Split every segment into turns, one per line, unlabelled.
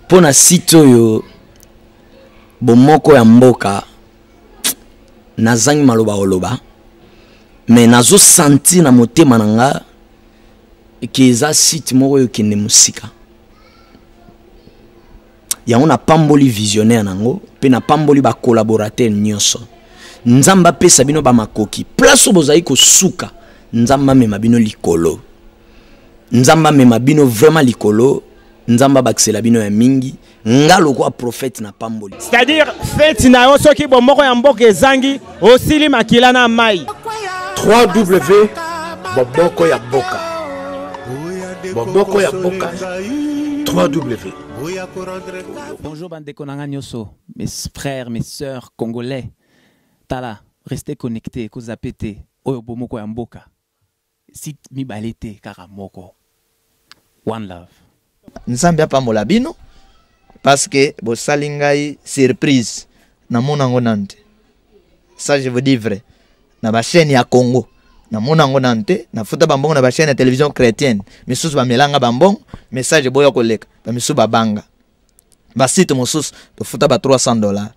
Mpo na site oyo bomoko ya mboka, nazangi maloba koloba, mais nazo sentir na motema na nga ke eza site moko oyo ekende mosika. Yango napamboli visionnaire nango mpe napamboli ba collaborateur nyonso. Nzambe apesa bino ba makoki. Place oyo bozali kosuka, Nzambe amema bino likolo. Nzambe amema bino vraiment likolo. Nzambe abakisela bino ya mingi. Nga lokwa prophète na pamboli.
C'est-à-dire fête na yo soki bomoko ya mboka ezangi osili makila na mai.
3W bomoko ya mboka. Bomoko ya mboka 3W.
Bonjour bandeko na nga nyoso, mes frères, mes sœurs congolais. Tala, restez connectés, ko zapper te. Oyo bomoko ya mboka. Site mibale te kaka moko. One love.
Nzambe apambola bino parce que bosali ngai surprise, namona yango nanu te. Ça je vous dis vrai, na ba chaîne ya Congo namona yango nanu te. Nafuta bambongo na ba chaîne ya télévision chrétienne, misusu bamelanga bambongo, message eboya koleka, bamisusu babanga ba site mosusu tofuta ba 300 $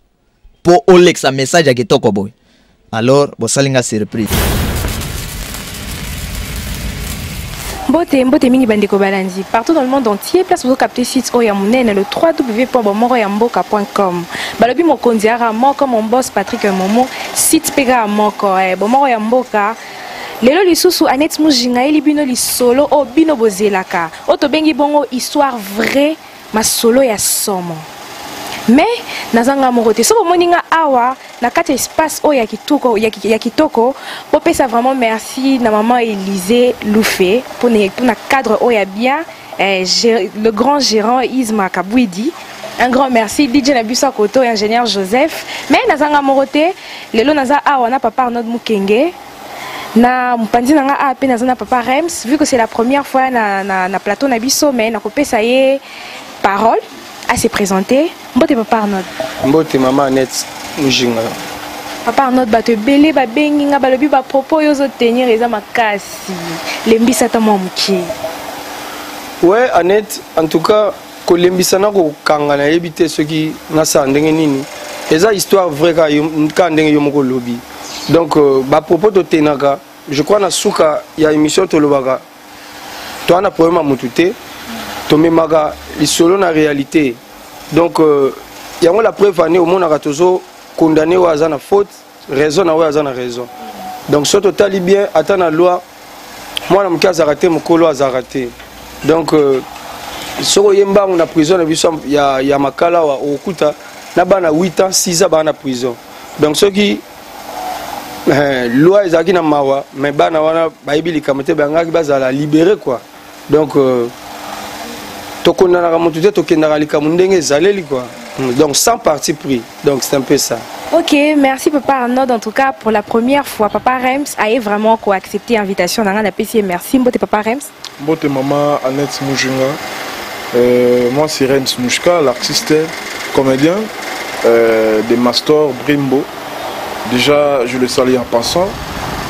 mpo olekisa message ya kitoko boye. Alors bosali nga surprise.
Mbote, mbote mingi bandeko balandi partout dans le monde entier, place ozo capter site oyo ya monene, le www.bomokoyamboka.com. Balobi mokonzi aka moko, mon boss Patrick Momo, site mpe kaka moko, bomoko ya mboka. Lelo lisusu Annette Mujinga ayeli bino lisolo oyo bino bozelaka, oyo tobengi bongo histoire vraie, masolo ya somo. Mais naza nga moko te. Soki bomoni nga awa na kati ya espace oyo ya kitoko, ya kitoko, bopesa vraiment merci na maman Élysée Lufe mpona cadre oyo ya bien, le grand gérant Isma Kabwidi. Un grand merci DJ na biso koto, ingénieur Joseph. Mais naza nga moko te. Lelo naza awa na papa Arnaud Mukenge. Na mopanzi na nga awa mpe naza na papa Rems, vu que c'est la première fois na plateau na biso, mais nakopesa ye parole à se présenter. Mbote papa Arnaud.
Mbote mama Annette Mujinga.
Papa Arnaud, bato ebele babengi nga, balobi ba propos oyo ozotenir eza makasi, lembisa ata mwa moke.
Ouais Annette, en tout cas kolembisa na kokanga nayebi te soki nasala ndenge nini. Eza histoire vraie kaka ndenge yo moko olobi. Donc ba propos totenaka, je crois na suka ya émission tolobaka toza na problème ya motu te, tomemaka lisolo na réalité. Donc yango la preuve année omonaka tozo condamner oyo aza na faute, raison na oyo aza na raison. Donc soki totali bien ata na loi, mwana moke azalaka te, mokolo azalaka te. Donc soki oye mbangu na prison na biso ya Makala awa, okokuta na bana 8 ans, 6 ans baa na prison. Donc soki loi ezalaki na mawa, mais bana wana bayebi likambo te, bayangaki bazala libéré quoi. Donc tokondanaka motu te, tokendaka likambo ndenge ezaleli quoi. Donc sans parti pris, donc c'est un peu ça.
Ok, merci papa Arnaud. En tout cas, pour la première fois, papa Rems a vraiment quoi accepté l'invitation. On a apprécié. Merci, mbote papa Rems.
Mbote maman Annette Mujinga. Moi c'est Rems Mouchka, l'artiste comédien de Mastor Brimbo. Déjà, je le salue en passant.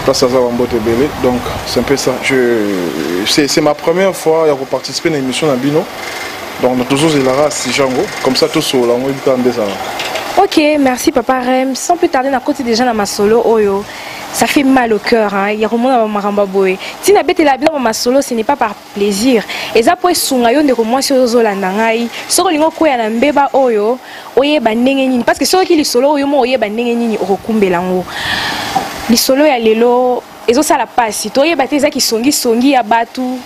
Place à Mbote Bébé. Donc, c'est un peu ça. C'est ma première fois à participer à l'émission Nabino. Donc, nous tous, il y a si Django. Comme ça, tous, on a eu le temps.
Ok, merci papa Rem. Sans plus tarder, on a côté déjà dans ma solo oyo. Ça fait mal au cœur, hein. Il y a vraiment un maramba boy. Tina bete la bien ma solo, ce n'est pas par plaisir. Et ça pour sunga yo ndeko mwasi oyo ozolanda ngai. Soko lingo koya na mbeba oyo, oyeba ndenge nini. Parce que soki lisolo oyo mo oyeba ndenge nini okokumbela ngo. Lisolo ya lelo ezosala pasi. Toyeba te eza kisongi songi ya batu.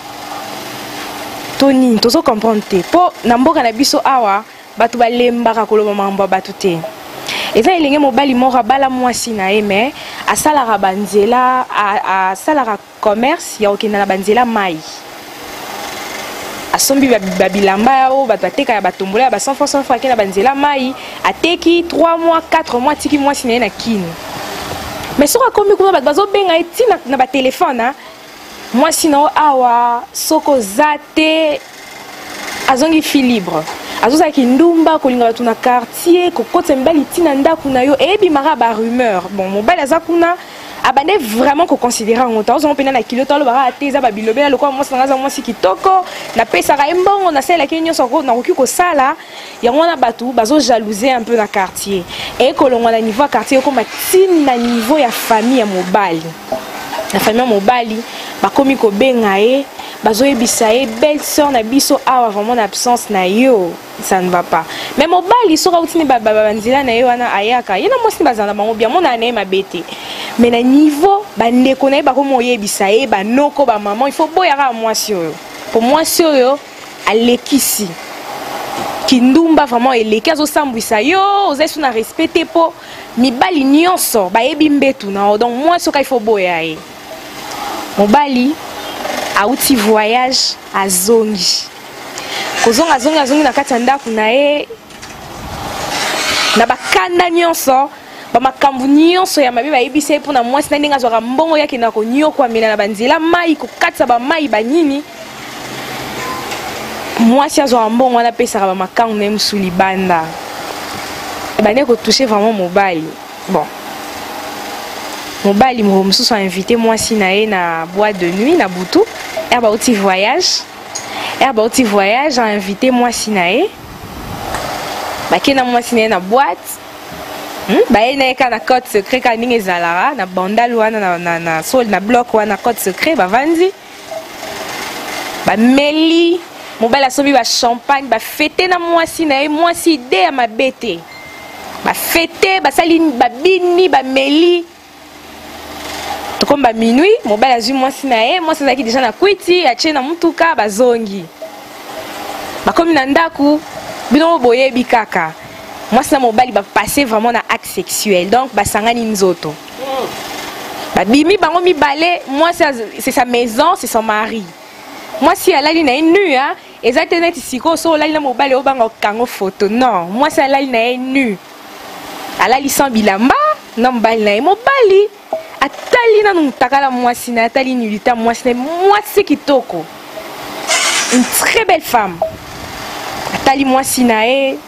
To nini, tozo comprendre te. Po na mboka na biso awa bato balembaka koloba makambo ya bato te. Eza elenge mobali moko abala mwasi na ye, mais asalaka banzela, asalaka commerce ya kokenda na banzela mai. Asombi ba bilamba ya oyo bato bateka ya batombola ya ba 100 francs, 100 francs, akenda banzela mai, ateki 3 mois, 4 mois, atiki mwasi na ye na kini. Mais soki akomi kuna, bato bazobenga ye ti na ba téléphone, hein. Mwasi na yo awa, soki oza te, azongi fille libre. Azozala kindumba, kolinga bato na quartier, kokotisa mibali ti na ndako na yo, eyebimaka ba rumeur. Bon, mobali aza kuna, Abande vraiment koconsidere yango te, azongo mpena na kilo te, alobaka te eza babilobela lokola mwasi na ngai aza mwasi kitoko, napesaka ye mbongo, nasalelaki ye nyonso nakoki kosala. Yango wana bato bazojalouser un peu na quartier. Ekolongwa na niveau ya quartier ekoma ti na niveau ya famille ya mobali. Na famille ya mobali bakomi kobenga ye, bazoyebisa ye belle sœur na biso awa vraiment na absence na yo ça ne va pas. Mais mobali soki auti ne banzela na ye wana ayaka ye na mwasi bazala na bango bien, monana na ye mabe te. Mais na niveau bandeko na ye bakomi oyebisa ye, banoko bamama, il faut boyaka mwasi oyo, po mwasi oyo alekisi kindumba vraiment eleki, azosambwisa yo, ozali so na respect te, mpo mibali nyonso bayebi mbetu na yo. Donc mwasi oka il faut boya ye. Mobali auti voyage, azongi, kozonga azongi, azongi na kati ya ndako na ye na bakanda nyonso, bamakambo nyonso ya mabe bayebisa ye mpona mwasi na ndenge azwaka mbongo ye akendaka konyokwamela na banzela mai, kokatisa bamai banini. Mwasi azwaka mbongo wana apesaka bamakangu na ye mosusu libanda. Ebandaki kotouche vraiment mobali. Bon, mobali moko mosusu ainvite mwasi na ye na boîte de nuit na butu, ere bauti voyage, ere bauti voyage, ainvite mwasi na ye, bakei na mwasi na ye na boîte. Baye na ye kaka na code secret, kaka ndenge ezalaka na bandal wana, na, na, na sol na bloc wana, code secret, bavandi, bameli, mobali asombi bachampagne, bafete na mwasi na ye. Mwasi ide ya mabe te, bafete, basali, babini, bameli, tokomi ba minuit, mobali azwi mwasi na ye, mwasi azalaki deja na kwiti, atie na mutuka, bazongi, bakomi na ndako. Bino boyebi kaka mwasi na mobali bapasse vraiment na acte sexuel, donc basangani nzoto, babimi bango mibale. Mwasi, c'est sa maison, c'est son mari, mwasi alali na ye nu, hein? Eza te neti sikoyo so olali na mobali obanga okango photo. Non, mwasi alali na ye nu, alali sans bilamba na mobali na ye. Mobali atali nanu mutakala mwasi na ye, atali nudité mwasi na ye, mwasi kitoko, une très belle femme, atali mwasi na ye.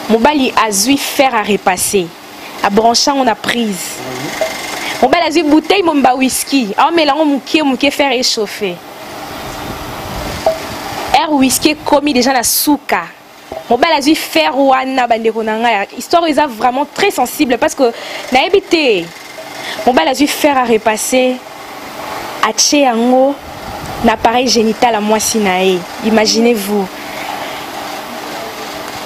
Mobali azwi fer à repasser, abranche yango na prise. Mobali azwi bouteille momba whisky, aomela yango mokie mokie, fer échauffé, air whisky ekomi déjà na suka, mobali azwi fer wana. Bandeko na ngai, histoire eza vraiment très sensible parce que nayebi te. Mobali azwi fer à repasser, atie yango na appareil génital ya mwasi na ye. Imaginez-vous,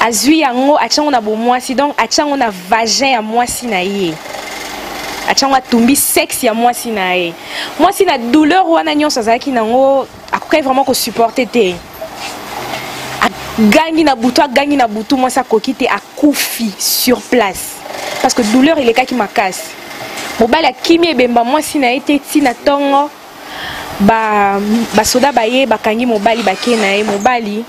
azwi yango, atie yango na bomwasi, donc atie yango na vagin ya mwasi na ye, atie yango, atumbi sexe ya mwasi na ye. Mwasi na douleur wana nyonso azalaki nango, akokaki vraiment kosupporter te, agangi na butu, agangi na butu, mwasi akoki te, akufi sur place parce que douleur elekaki makasi. Mobali akimi ebemba mwasi na ye te ntina ntongo. Basoda baye, bakangi mobali, bake na ye. Mobali,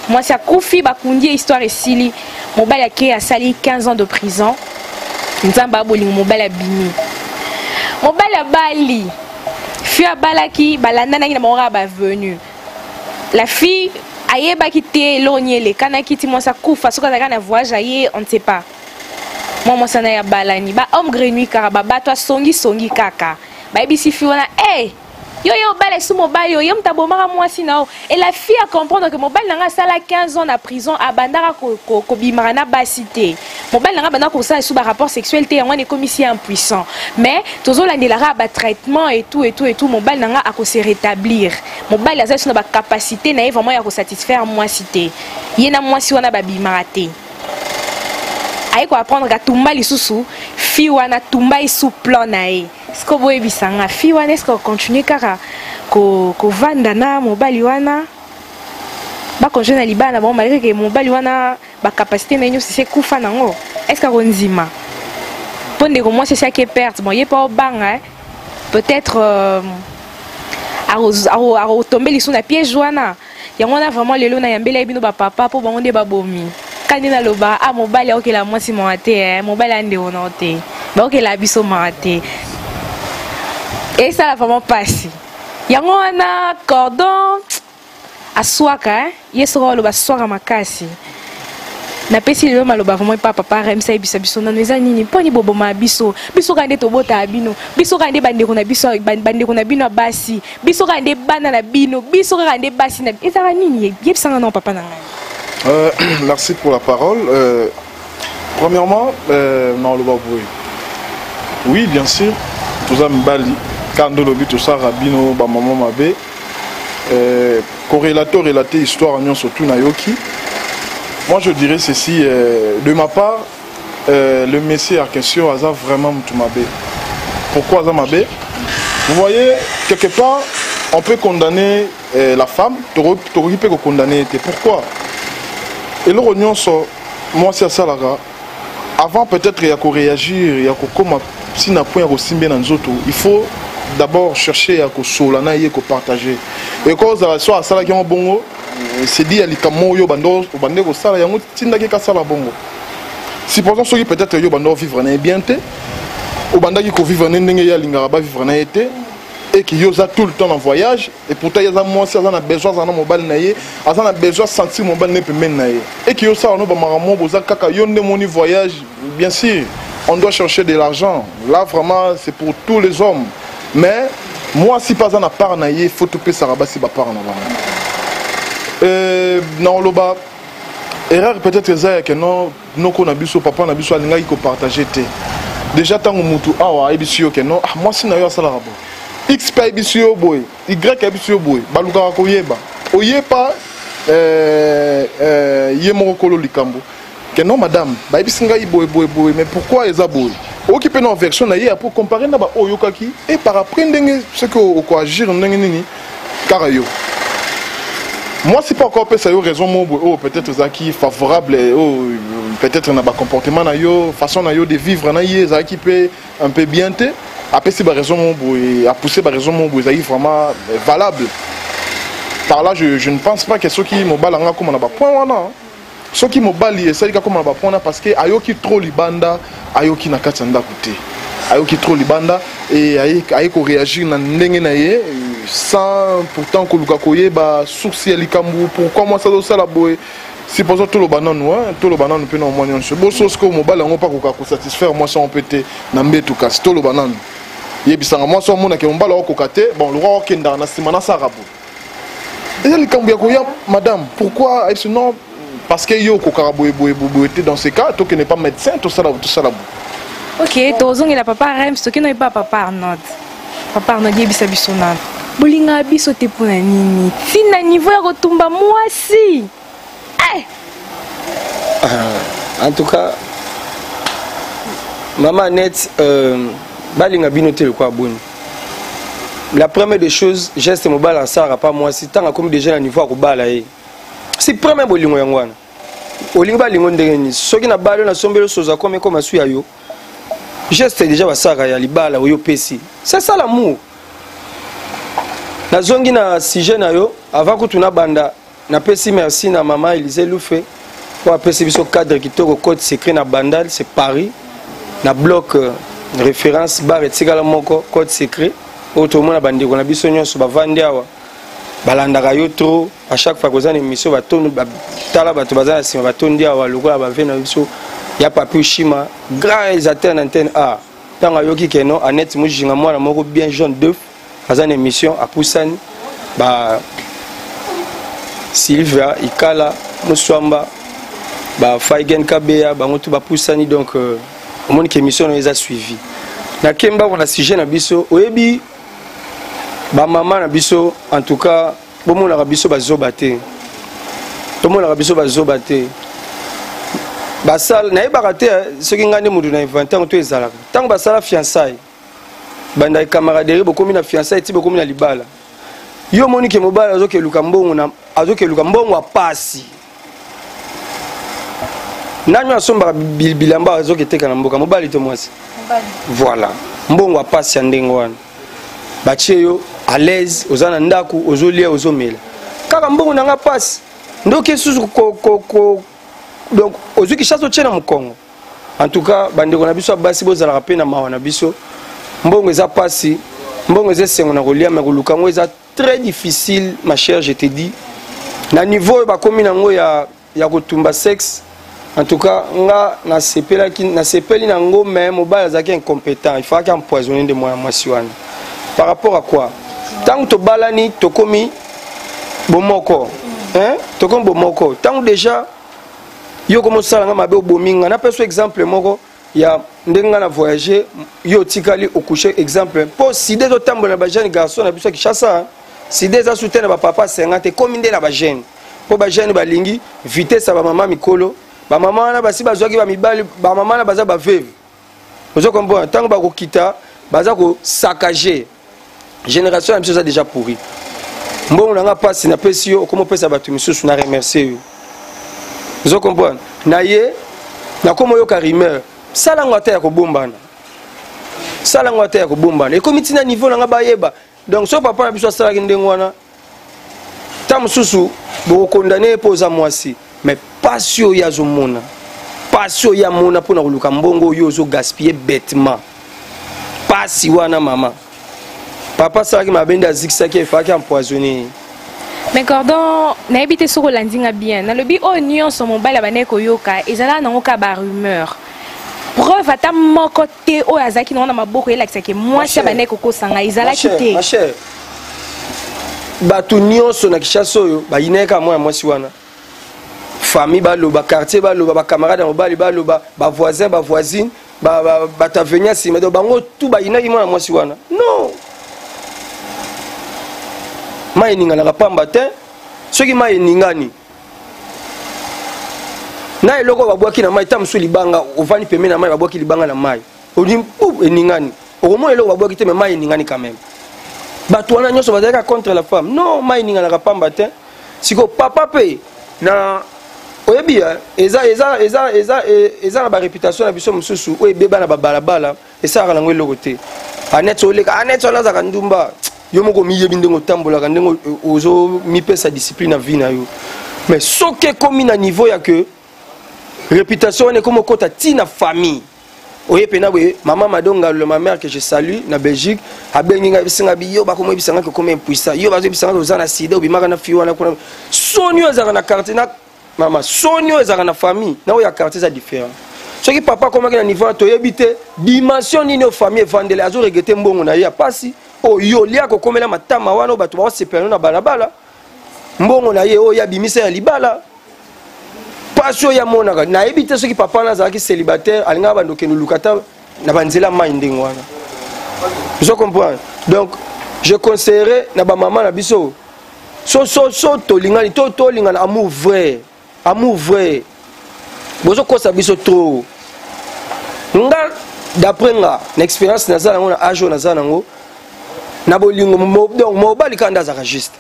mwasi akufi, bakundi ye, histoire esili. Mobali ake, asali 15 ans de prison. Nzambe abolingo, mobali abimi. Mobali abali fille, abalaki, balandanaki na bango kaka bavenu. La fille ayebaki te eloko nini elekanaki ti mwasi akufa. Soki azalaki na voyage aye, on ne sait pas. Mwa mwasi wana ya balani ba homme grenouille kaka, babato asongisongi kaka, bayebisi fille wana: "Hey, yo yo obala esu mobali oyo, ye moto abomaka mwasi na yo." Et la fille a comprendre que mobali na nga asala 15 ans na prison, abandaka kobimaka na basi te, mobali na nga abandaka kosala esu barapport sexuel te, yango wana ekomisi ye impuissant. Mais tozolandelaka batraitement et tout et tout et tout, mobali na nga akose rétablir. Mobali aza esu na bacapacité na ye vraiment ya kosatisfaire mwasi te, ye na mwasi wana babimaka te. Aye koapprendre katumba lisusu fille wana, tumba ye sous plan na ye. Siko boyebisa nga, fille wana est-ce continue kaka kovanda na mobali wana, bacontinue na libala na bango malgré ke mobali wana bacapacité na ye nyonso esi ekufa nango? Est-ce akondima? Mpo ndeko mwasi esi ake perte. Bon, ye mpe obanga peut-être akotombe lisusu na piège wana. Yango wana vraiment lelo nayambeli ye bino bapapa, mpo bango nde babomi. Kandi naloba a mobali akokela mwasi mawa te, eh, mobali andeko na te, bakokela biso mawa te, esala vraiment mpasi. Yango wana cordon aswaka, eh? Ye soko aloba swaka makasi. Napesi lelo maloba vraiment epa papa Rems ayebisa biso nano eza nini mpo ni boboma biso biso kaka nde tobotaka bino biso kaka nde bandeko na biso bandeko na bino ya basi biso kaka nde bana na bino biso kaka nde basi na ezalaka nini yebisanga nano papa na ngai.
Euh, merci pour la parole. Euh, premièrement, euh, naloba boye. Oui, bien sûr, toza mibali kando lobi tosala bino ba maman mabe. Euh, correlato relater histoire nyonso tout nayoki. Moi je dirais ceci euh, de ma part euh, le messie en question aza vraiment mutu mabe. Pourquoi aza mabe? Vous voyez quelque part on peut condamner euh, la femme, tokoki mpe kokondamne ye te. Pourquoi? Eloko nyonso mwasi asalaka avant peut-être ya koréagir ya kokoma si na point ya kosimbe na nzoto, il faut d'abord chercher ya kosola na ye, kopartager. Ekozala so asalaki yango bongo, c'est dit ya likambo oyo obande kosala yango tindaki kasala bongo. Supposons soki peut-être yo bando vivre na ye bien te, obandaki kovivre ne ndenge ye alingaka bavivre na ye te, et que yo oza tout le temps en voyage, et pourtant ye aza mwasi, aza na besoin aza na mobali na ye, aza na besoin sentir mobali na ye pembeni na ye, et que yo osala no bamakambo boza kaka yo nde moni voyage. Bien sûr on doit chercher de l'argent, là vraiment c'est pour tous les hommes, mais mwasi mpe aza na part na ye, faut topesaka basi bapart na bango. Na oloba erreur peut-être eza ya ke no noko na biso, papa na biso alingaki kopartage te. Déjà ntango mutu awa ayebisi yo ke no, ah, mwasi na yo asalaka boye, x mpe ayebisi yo boye, y ayebisi yo boye, balukaka koyeba oyepa euh, euh, ye moko kolo likambo ke non madame, bayebisi ngai boye boye boye, mais pourquoi eza boye? Oyoki mpe na version na ye, apo comparer na baoyo oyokaki, et par après ndenge soki okoagir ndenge nini kaka yo mwasi mpe encore opesa yo raison moko boye oyo peut-être ezalaki favorable, oyo peut-être na bacomportement na yo, façon na yo de vivre na ye ezalaki mpe un peu bien te, apesi baraison moko boye, apousse baraison moko boye ezalaki vraiment valable. Par là je ne pense pas que soki mobali anga akóma na bapoint wana, soki mobali esaliki akóma na bapoint wana parce que ayoki trop libanda, ayoki na kati ya ndako te, ayoki trop libanda et aye koréagir na ndenge na ye sans pourtant koluka koyeba source ya likambo, pourquoi mwasi azosala boye. Supposons toloba nanu, toloba nanu mpe na omwa nyonso boso sikoyo mobali yango mpe akoka kosatisfaire mwasi yango mpe te na mbeto. Kasi toloba nanu, yebisanga mwasi omonake mobali akokoka te, bon lokwa okendaka na nsima nasaka boye, eza likambo ya koya madame, pourquoi? Ayebisi non, parce que yo okokaka boye boye boye te. Dans ce cas tokende pa médecin, tosala tosala boye.
Ok, tozongela papa Rems, tokende oyeba papa Arnold. Papa Arnold, yebisa biso nano, bolingaka biso te mpona nini ntina niveau ya kotumba mwasi eh!
En tout cas mama Annette, balinga bino te lokwa boni. La première des choses, geste mobali asalaka pa mwasi ntango akomi déjà na niveau ya kobala ye, si premier bolingo yango wana olingi balingo ndenge nini? Soki na bali oyo nasombeli osoza komi ekoma su ya yo, geste déjà basalaka ya libala oyo opesi, c'est ça l'amour. Nazongi na sujet na yo. Avant kutu nabanda, napesi merci na mama Elise Lufe oyo apesi biso cadre kitoko, Code Secret na Bandal, c'est Paris, na bloc référence bar etikala moko Code Secret oyo tomona bandeko na biso nyonso bavandi awa, balandaka yo trop. À chaque fois koza na émission, batondi, tala bato baza na nsima, batondi awa lokola bave na biso ya Papi Ushima, grand réalisateur na antenne A. Ntango ayoki ke non, Annette Mujinga, mwana moko bien jaune d'œuf, aza na émission, apusani ba Sylvia Ikala Muswamba, ba Faigen Kabeya, bango tu bapusani. Donc omoni ke émission na eza suivi. Nakemba na sujet na biso. Oyebi bamama na biso, en tout cas bomonaka biso bazoba te, tomonaka biso bazoba te. Basala nayebaka te soki ngai nde moto na invente yango to ezalaka. Ntango basala fiançaille, banda camaraderie, bokomi na fiançaille ti bokomi na libala, yo omoni ke mobali azokeluka mbongo na azokeluka mbongo ya pasi. Nani asombaka bilamba azoketeka na mboka? Mobali to mwasi? Voilà, mbongo ya pasi ya ndenge wana batie yo à l'aise, oza na ndako, ozolia, ozomela kaka mbongo na nga pasi, ndoki susu ko, donc ozwi kishasa otie na mokongo. En tout cas bandeko na biso ya basi, bozalaka mpe na mawa na biso. Mbongo eza pasi, mbongo eza esengo na kolia, me koluka yango eza très difficile. Ma chère, je te dis, na niveau oyo bakomi nango ya kotumba sexe. En tout cas, nga nasepelaki, nasepeli na ngo, mais mobali azalaki incompétent, il fallait empoisonner nde mwana mwasi wana. Par rapport à quoi? Ntango tobalani, tokomi bomoko, hein? Tokomi bomoko. Ntango déjà yo komosala nga mabe, obomi nga. Napesa exemple moko ya ndenge nga na voyage, yo otikali ocouche. Exemple, mpo sida ezotambola na bajeune garçon na biso ya Kinshasa. Sida eza su te na bapapa 50, ekomi nde na bajeune, mpo bajeune balingi vitesse ya bamama mikolo. Bamama wana basi bazwaki bamibali, bamama wana baza baveuve, ozo comprendre? Ntango bakokita, baza kosaccager. Génération na biso eza déjà pourri. Mbongo na nga mpasi napesi yo, okoma opesa bato misusu na remercier yo, ozo comprendre? Na ye nakoma oyoka rumeur, sala yango ata ya kobombana, sala yango ata ya kobombana, ekomi ntina niveau na nga bayeba. Donc so papa na biso asalaki ndenge wana, ta mosusu bokokondane ye mpo oza mwasi, mais pasi oyo azomona, pasi oyo amona mpona koluka mbongo oyo ozogaspille bêtement, pasi wana mama, papa asalaki mabe nde azikisaki, efalaki empoisonne ye.
Mais Cordon, nayebi te soki olandi nga bien. Nalobi oyo nyonso mobali abandaki koyoka ezalaka nango kaka barumeur, preuve ata moko te oyo azalaki nango na maboko elakisaki mwasi abandaki kokosa ngai ezalaki te.
Ma chère, bato nyonso na Kinshasa oyo bayinaki kaka mwana mwasi wana. Famille baloba, quartier baloba, bacamarade ya mobali baloba, bavoisin, bavoisine, bato aveni ya nsima, donc bango tu bayinaki mwana mwasi wana. Non, mai eninganaka pamba te. Soki mai eningani na eloko babwaki na mai, ta mosusu libanga, ovandi pembeni na mai, babwaki libanga na mai, oli eningani, okomona eloko babwaki te, mais mai eningani quand même. Bato wana nyonso bazalaki contre la femme. Non, mai eninganaka pamba te. Sikoyo papa mpe na oyebi eza eza eza eza eza na baréputation na biso mosusu oyo ebeba na babalabala, esalaka nango eloko te. Anete oleka, anete wana azalaka ndumba. Yo moko omiyebi ndenge otambolaka, ndenge ozomipesa discipline na vie na yo, mais soki ekomi na niveau ya que réputation wana ekomi okota ti na famille, oye mpena boye. Mama Madonga, ma mère que je salue na Belgique, abengi ngai, ebisinga bi yo bakomo ebisa ngai kokomi impuissant, yo bazoyebisa ngai oza na sida, obimaka na fille wana kuna. Soni oyo ezalaka na quartier na mama, soni oyo ezalaka na famille na oyo ya quartier eza différent. Soki papa akomaki na niveau wana, toyebi te dimension nini oyo famille evandele. Azoregrete mbongo na ye ya pasi oyo olia, kokomela matama wana oyo bato baosepela no na balabala, mbongo na ye oyo abimisa ya libala, pasi oyo amonaka. Nayebi te soki papa wana azalaki célibataire, alingaka bando okende oluka ata na banzela mai ndenge wana, ozo comprendre? Donc je conseillerais na bamama na biso, so so so tolingani, to tolingana amour vrai, amour vrai. Bozokosa biso trop. Nga, d'après nga na expérience naza nango na age oyo naza nango na bolingo, donc mobali kaka nde azalaka juste.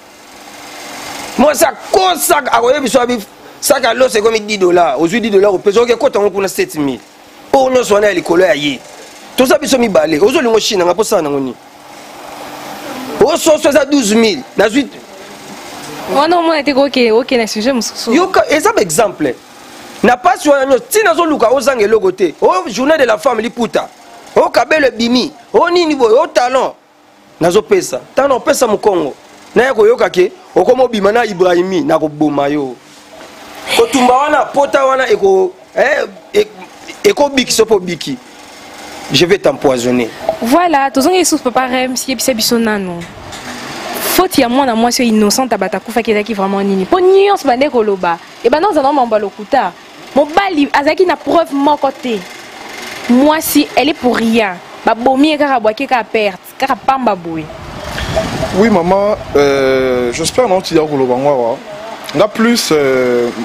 Mwasi akosaka, akoyebi so abi saka loso ekomi 10 dollar, ozwi 10 dollar, opesa, oke kota yango kuna 7000. Oyo nyonso wana ya likolo ya ye. Toza biso mibale, ozolinga oshina nga mposala nango nini? Ososo eza 12000, nazwi.
Wana omona te koke oke na sujet mosusu.
Yoka, eza baexemple na pasi wana nyonso ntina azoluka ozanga eloko te. O journée de la femme, liputa o kabelo ebimi, o nini boye, o talon nazopesa, ntango nakopesa mokongo naya koyoka ke okoma obima na Ibrahimi, nakoboma yo. Kotumba wana, pota wana eko eh, ekobiki. So mpo obiki, je vais t'empoisonner.
Voilà, tozongi lisusu. Papa Rems, yebisa biso nanu, faute ya mwana mwasi oyo innocente bato akufaki ezalaki vraiment nini? Mpo nyonso bande koloba ebanda kozala na mambo ya lokuta. Mobali azalaki na preuve moko te. Mwasi, elle est pour rien, babomi ye kaka, bwaki kaka, perte kaka pamba boye.
Oui maman, j'espère nauti ya koloba ngo awa. Nga plus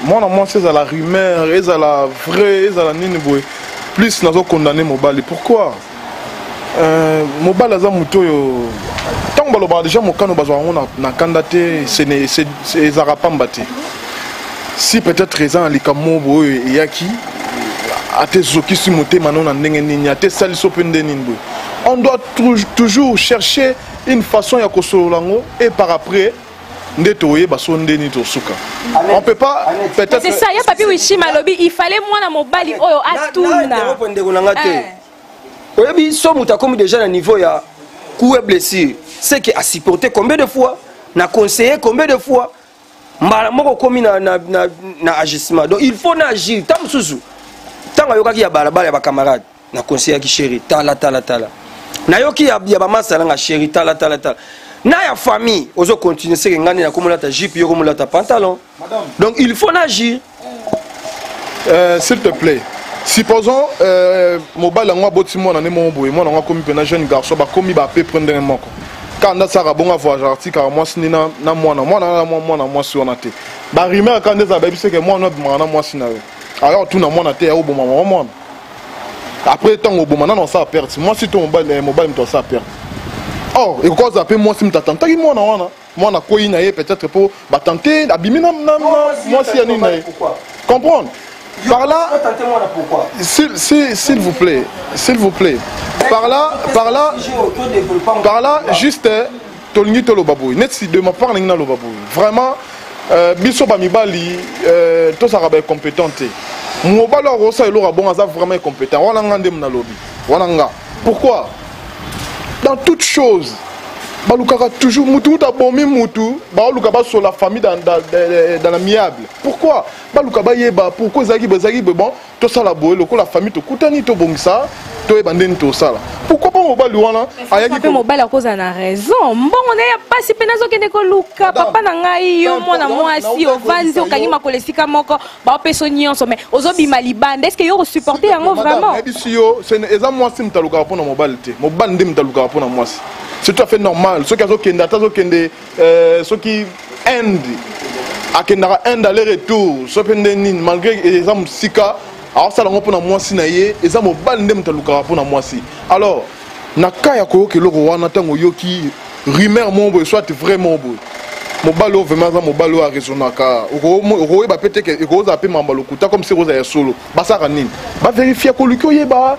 mwana mwasi, ezala rumeur, ezala vrai, ezala nini boye, plus nazokondane mobali. Pourquoi? Mobali aza motu oyo ntango balobaka déjà mokano, bazwaka yango na kanda te, ezalaka pamba te. Si peut-être eza na likambo boye oyo eyaki, ate ezokisi motema no na ndenge nini, ate esalisi mpe nde nini boye, on doit toujours chercher une façon ya kosolola yango et par après nde toyeba so nde nini tosuka. On peut pas peut-être.
C'est ça ya Papi Wishima alobi, il fallait mwana mobali oyo atuna.
Ndeko na nga te, oyebi, so moto akomi déjà na niveau ya coup et blessure, c'est que asupporter combien de fois, na conseiller combien de fois. Mbala moko okomi na, na, na, na agissement. Donc il faut na agir. Ntango mosusu, ntango ayokaki ya balabala ya bacamarade, na conseillaki chéri, tala tala tala. Nayoki ya, ya bamasa nanga chéri, tala tala tala. Na ya famille, ozo continuer seke ngani na komolata jupe, yo komolata pantalon. Madame. Donc il faut na agir.
S'il te plaît. Supposons mobali yango aboti mwana nde moko boye, mwana yango akomi mpena jeune garçon, bakomi ba peu près ndenge moko. Kaka nde asalaka bongo, avoyagaka atikaka mwasi nde na, na mwana mwana wana mwa mwana mwasi wana te. Ba rumeur kaka nde ezala, bayebi seke mwana abimaka na mwasi na yo. Aya otuna mwana te, ya oboma mama mwana. Après ntango oboma nano asala perte, mwasi to mobali, mobali moto asala perte. Or ekoki kozala mpe mwasi moto atantaki mwana wana, mwana akwei na ye peut-être mpo batante abimi na, na, na mwasi ya nini na ye. Comprendre par là, s'il s'il s'il vous plaît, s'il vous plaît, par là, par là, par là, juste tolingi toloba boye neti de ma part nalingi naloba boye vraiment, biso bamibali tozalaka baincompétent te. Mobali oyo akosala eloko ya bongo aza vraiment incompétent. Wana nga nde nalobi wana nga. Pourquoi? Dans toute chose balukaka toujours mutu mutu abomi mutu, baoluka basola famille dans l'amiable. Pourquoi baluka bayeba pourquoi ezalaki boye, ezalaki boye? Bon, tosala boye lokola famille, tokutani, tobongisa, toyeba ndeni tosala. Pourquoi mpo mobali wana ayaki
mpe mobali akozala na raison, mbongo na ye ya pasi mpe nazokende koluka papa na ngai. Yo mwana mwasi ovandi, okangi makolo esika moko, baopesa nyonso, mais ozobima libanda, est ce que yo kosupporte yango vraiment?
Nayebisi yo, eza mwasi moto alukaka mpona mobali te, mobali nde moto alukaka mpona mwasi. C'est tout à fait normal. Soki azokende, ata azokende, soki Inde, akendaka Inde aller retour, so mpe nde nini, malgré eza mosika, aosala yango mpona mwasi na ye. Eza mobali nde moto alukaka mpona mwasi. Alors na ka ya koyoka eloko wana, ntango oyoki rumeur moko boye, soit vrai moko boye, mobali oyo vraiment aza mobali oyo araisonnaka, okoyeba mpe te ke ekozala mpe mamba lokuta comme si ekozala ya solo. Basalaka nini? Baverifie, koluki oyeba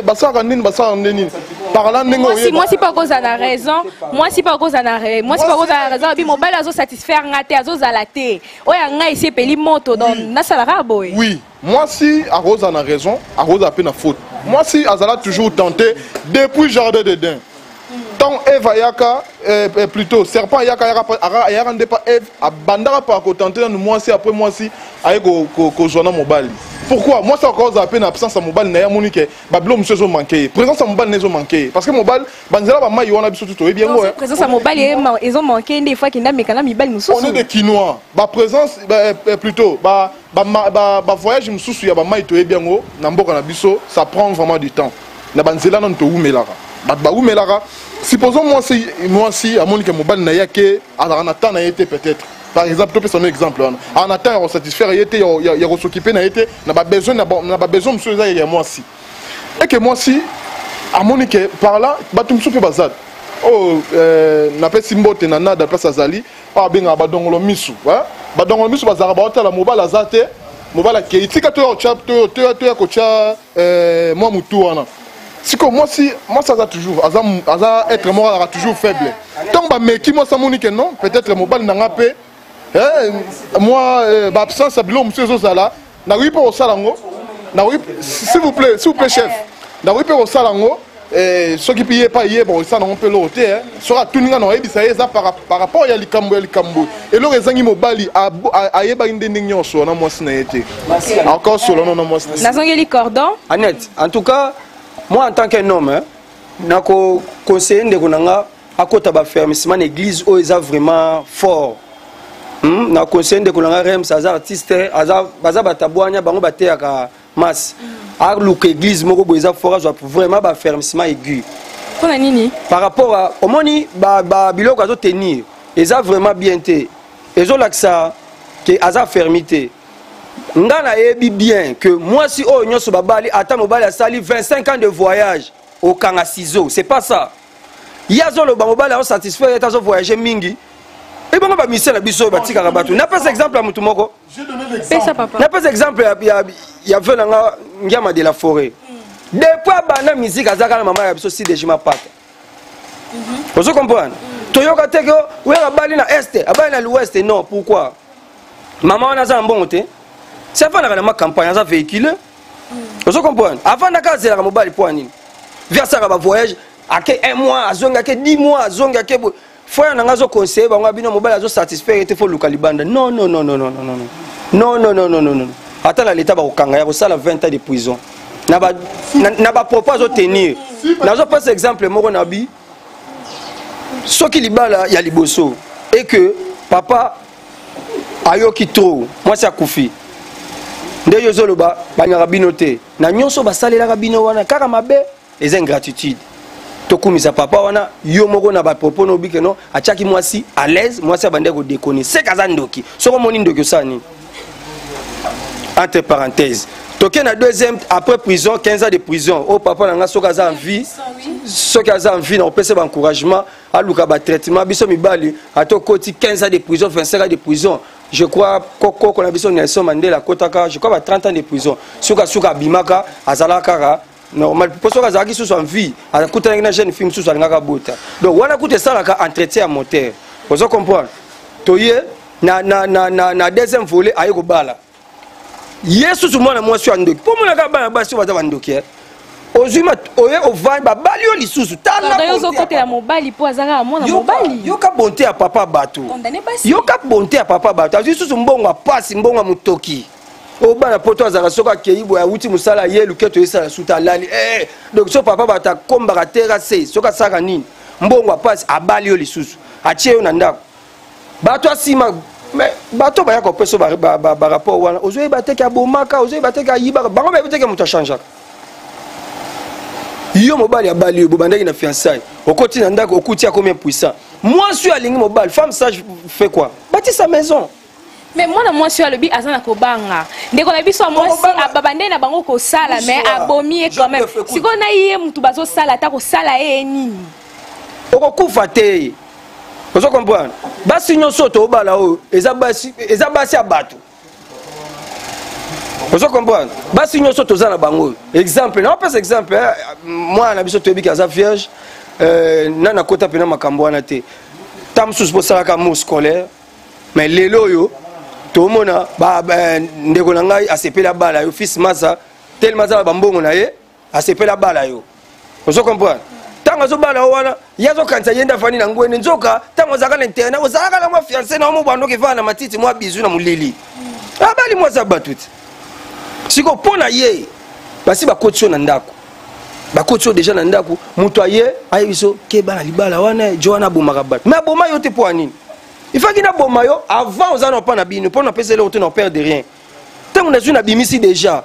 basalaka nini, basalaka nde nini par là ndenge
mwasi mwasi mpe akozala na raison, mwasi mpe akozala na raison. Abi mobali azosatisfaire nga te, azozala te oyo ya ngai esi epeli moto, donc nasalaka boye.
Oui, mwasi akozala na raison, akozala mpe na faute. Mwasi azala toujours tenté depuis jardin d'Eden. Ntango Eve ayaka, plutôt serpent ayaka, ayaka nde pa Eve, abandaka pa kotenter nanu mwasi. Après mwasi aye kozwa na mobali. Pourquoi mwasi akozala mpe na absence ya mobali na ye, amoni ke babilo mosusu ezomanke ye, présence ya mobali na ezomanke ye, parce que mobali banzela bamai wana biso tu toyebi yango.
Présence ya mobali ezomanke nde ifo akenda meka na mibali mosusu.
On est des Kinois. Baprésence, plutôt bavoyage mosusu ya bamai, toyebi yango na mboka na biso, ça prend vraiment du temps na banzela nanu towumelaka, bato bawumelaka. Supposons mwasi amoni ke mobali na ye ake, azalaka na temps na ye te. Peut-être par exemple, topesa no exemple wana, azala na temps ya kosatisfaire ye te, ya kos'occuper na ye te, na babesoin, na babesoin mosusu eza ya mwasi. Eke mwasi amoni ke par là bato mosusu mpe baza oyo, napesi mbote na nada place azali, oyo abengaka badongolo misu. Badongolo misu bazalaka baotala mobali aza te, mobali akei, tika toya kotya mwa motu wana. Sikoyo mwasi aza toujours, aza être moko azalaka toujours faible. Ntango bameki mwasi, amoni ke non, peut-être mobali na nga mpe mwa baabsence ya biloko mosusu ezozala, nakoki mpe kosala yango. Nakoki, s'il vous plaît, s'il vous plaît chef, nakoki mpe kosala yango. Soki mpe ye pa ye bakosala yango mpe eloko te. Soki atuni nga, na oyebisa ye eza par rapport ya likambo ya likambo, eloko ezangi mobali, ayebaki nde ndenge nyonso na mwasi na ye te, encore solo na mwasi.
Nazongeli cordon.
Annette, en tout cas moi en tant qu'un homme, hein, nako conseiller ndeko na nga akota baaffermissement na église oyo eza vraiment fort. Na conseiller ndeko na nga Rems, aza artiste, aza baza batabwanya bango bateyaka masse, aluka église moko boye eza fort, azwa vraiment baaffermissement aigu.
Mpona nini?
Par rapport à omoni ba biloko azotenir eza vraiment bien te, ezolakisa ke aza affermi te. Nga nayebi bien que mwasi oyo nyonso babali, ata mobali asali 25 ans de voyage, okanga ciseau, c'est pas ça. Ye azoloba mobali azosatisfaire ye te, azovoyage mingi. Ebongo bamusicien na biso oyo batikaka bato, napesa exemple ya motu moko.
Pesa, papa.
Napesa exemple ya ve na nga Ngiama de la Forêt. Depuis abanda musique, aza kaka na mama ya biso Sidejima Pata. Ozo comprendre? Toyoka te ke oyo abali na est, abali na l'ouest, non. Pourquoi? Mama wana aza na mbongo te, si avandaka na ma campagne, aza véhicule. Ozo comprendre? Avandaka, azelaka mobali. Mpo ya nini? Vi asalaka bavoyage, ake un mois, azongi, ake 10 mois, azongi, ake boye. Frère na nga azo conseiller bango bino mobali azo satisfaire ye te faut luka libanda. Non non non non non non non. Non non non non non non. Ata na l'état bakokanga ya kosala 20 ans de prison. Na ba na, na ba propos azo tenir. Nazo pesa exemple moko na bi soki libala ya liboso et que papa ayoki trop mwasi akufi nde yo ozoloba balingaka bino te na nyonso basalelaka bino wana kaka mabe eza ingratitude tokumisa papa wana yo moko na bapropos na obike no atiaki mwasi à l'aise mwasi abandaki kodekone seke aza ndoki soki omoni ndoki osala nini entre parenthèse toke na deuxième après prison 15 ans de prison oyo oh, papa na nga soki aza en vie soki aza en vie na kopesa baencouragement aluka batraitement biso mibali ata okoti 15 ans de prison 25 ans de prison je crois koko na biso Nelson Mandela akotaka je crois ba 30 ans de prison sukasuka abimaka azalaka kaka normal mpo soki azalaki susu en vie akutanaki na jeune fille mosusu alingaka abota donc wana kutu esalaka entretien ya moteur ozo comprendre toye na, na, na, na, na deuxième volet aye kobala ye susu mwana mwasi ya ndoki mpo omonaka bana basi oyo baza bandoki eh. Ozwi oye ovandi babali yo lisusu
talaozokotela mobali mpo aza kaka mwana mobali.
Yoka bonte ya papa bato, yoka bonte ya papa bato. Azwi susu mbongo ya pasi, mbongo ya motoki oyo bana poto azalaka soki akei boye awuti mosala ye luketo esala suta alali eh, donc so papa bato akombaka terase soki asalaka nini mbongo ya pasi abali yo lisusu atie yo na ndako bato ya nsima mais bato baya kopesa barapport wana ozoyeba te ke abomaka ozoyeba te ke ayibaka bango bayebi te ke moto achangeaka yo mobali abali yo bobandaki na fiançaille okoti na ndako okuti akomi impuissant mwasi oyo alingi mobali femme sage fait quoi bâti sa maison.
Mais mwana mwasi oyo alobi aza na kobanga ndeko na biso ya mwasi ababandeli na bango kosala mais abomi ye quand même sikoyo na ye motu bazosala ata kosala ye nini
okokufa te ozo comprendre basi nyonso oyo tobala oyo eza basi eza basi ya bato ozo comprendre basi nyonso toza na bango oyo exemple naopesa exemple eh, mwana na biso toyebi ke aza vierge euh, nani akota mpena makambo wana te ta mosusu bosalaka amour scolaire mais lelo oyo tomona ndeko na ngai asepeli abala yo fils masa telema aza na bambongo na ye asepeli abala yo ozo comprendre ntango azobala yo wana ye azokanisa ye nde afandi na ngwende nzoka ntango ozalaka na internet ozalaka na mwa fiance na yo mobwandoki evanda na matiti mwa bizu na molili abali mwasi ya bato ti sikoyo mpo na ye basi bakoti yo na ndako bakoti yo deja na ndako moto aye ayebi so keba na libala wana jo wana abomaka bato me aboma yo te mpo ya nini ifaki naboma yo avant oza na mpa na bino mpo napesa eloko te na perdre rien ntango nazwi nabimisi deja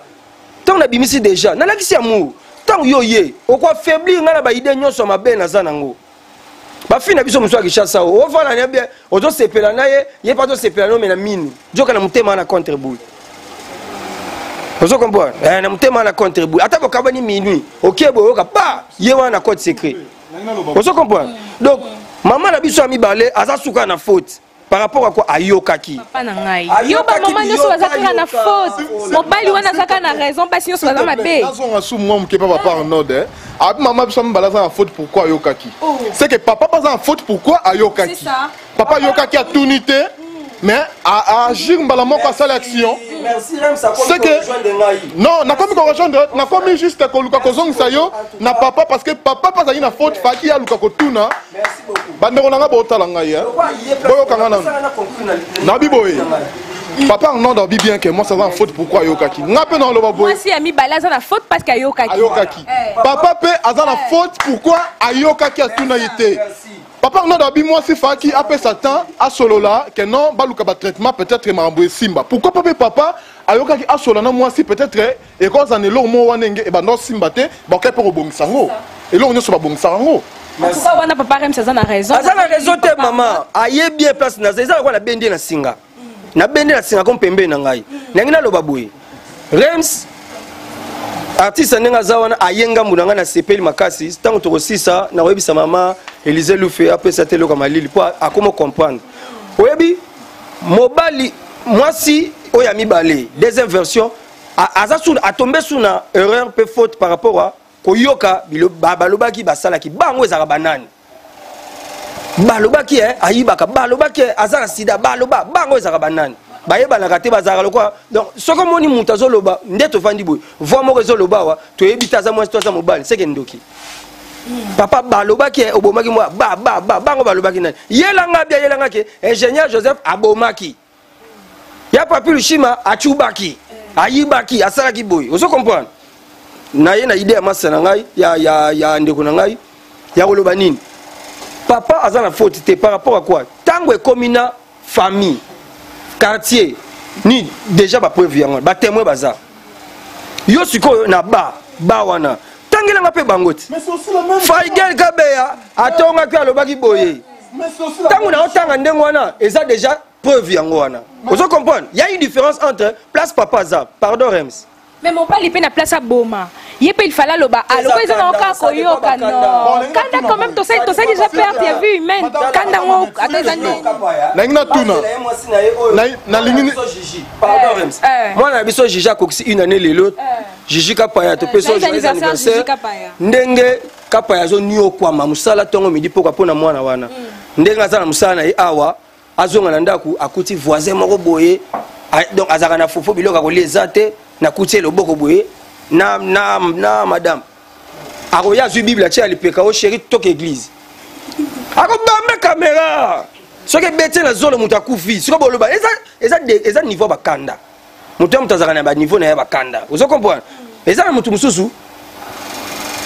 ntango nabimisi deja nalakisi amour ntango yo ye okoaffaiblir ngai na baide nyonso ya mabe naza nango bafi na biso mosusu ya kinshasa oyo ofanda na bien ozosepela na ye ye mpe azosepela no me na minu joka na motema wana contre boule ozo comprendre eh, na motema wana contre boule ata bokabani minuit okie boyoka pa ye wana na code secret ozo comprendre donc mama na biso ya mibale aza suka na faute par rapport à quoi ayokaki
papa na ngai yo bamama nyonso baza kaka na faute mobali wana aza kaka na raison basi nyonso baza mabe
nazonga su mwa moke pa papa arnold eh. abi mama biso mibale aza na faute pourquoi ayokaki oh. c'est que papa baza na faute pourquoi ayokaki papa ayokaki atuni te mais agir mbala moko asali action c'est que non nakomi korejoindre nakomi juste koluka kozongisa yo na papa parce que papa mpe azalaki na faute faki aluka kotuna bandeko na ngai botala ngai eh. boyoka ngai nanu nabi boye papa arnold abi bien que mwasi aza na faute pourquoi ayokaki ngai mpe naloba boye
mwasi ya mibale aza na faute parce que ayokaki
ayokaki eh. papa mpe aza na eh. faute pourquoi ayokaki atuna ye te papa arnold abi mwasi faki apesa temps asolola que non baluka batraitement peut-être makambo esimba pourquoi pa mpe papa ayokaki asolola na mwasi peut-être ekozala na eloko moko wana enge ebanda osimba te bakoki mpe kobongisa yango eloko nyonso babongisaka yango
wana papa rems aza na raison
aza na raison te mama ayebi ye place naza eza lokola nabendi ye na singa nabendi na singa ko pembeni na ngai nangi naloba boye rems artiste ndenge aza wana aye ngambu na ngai nasepeli makasi ntango tokosisa nakoyebisa mama elise lufe apesa te eloko ya malili mpo akoma comprendre oyebi mobali mwasi oyo ya mibale deuxième version aza su atombe su na erreur mpe faute par rapport à koyoka balobaki basalaki bango ezalaka banani balobaki eh, ayibaka balobaki eh, aza na sida baloba bango ezalaka banani bayebanaka te bazalaka lokola donc soki omoni moto azoloba nde tofandi boye voi moko ezoloba awa toyebi te aza mwasi to aza mobali seke ndoki Papa balobaki eh, obomaki mwa ba ba ba bango balobaki nani? Yelanga bia yelanga ke ingénieur Joseph abomaki. Ya Papi Lushima achubaki. Ayibaki, asalaki boye. Ozo comprendre? Na ye na idée ya masa na ngai, ya ya ya ndeko na ngai, ya koloba nini? Papa aza na faute te par rapport à quoi? Tango ekomi na famille, quartier, ni déjà ba preuve yango, ba témoin baza. Yo sikoyo na ba ba wana tangelanga mpe bango ti Faigel Kabeya atongaki alobaki boye. Tango na otanga ndenge wana eza déjà preuve yango wana. Ozo comprendre? Il y a une différence entre place papa za, pardon Rems.
Mais mobali mpe na place aboma ye mpe il fallait aloba aloko eza na oka koyoka non kanda quand même tosali tosali déjà perte ya vie humaine kanda ngo ata eza nde
nalingi natuna nalingi
pardon Rems mwana na biso Gigi akokisi une année lelo Gigi Kapaya topesi joyeux anniversaire ndenge Kapaya azoniokwama mosala ntongo midi poka mpo na mwana wana ndenge aza na mosala na ye awa azonga na ndako akuti voisin moko boye donc azalaka na fufu biloko akolia eza te nakuti ye loboko boye na, na, na madame akoya azwi bible atie ya lipeka o chéri toke église akobamba kamera soki ebeti na zolo moto akufi sikoyo boloba eza, eza, eza niveau ya bakanda moto ya moto azalaka na baniveau na ye bakanda ozo comprendre eza na moto mosusu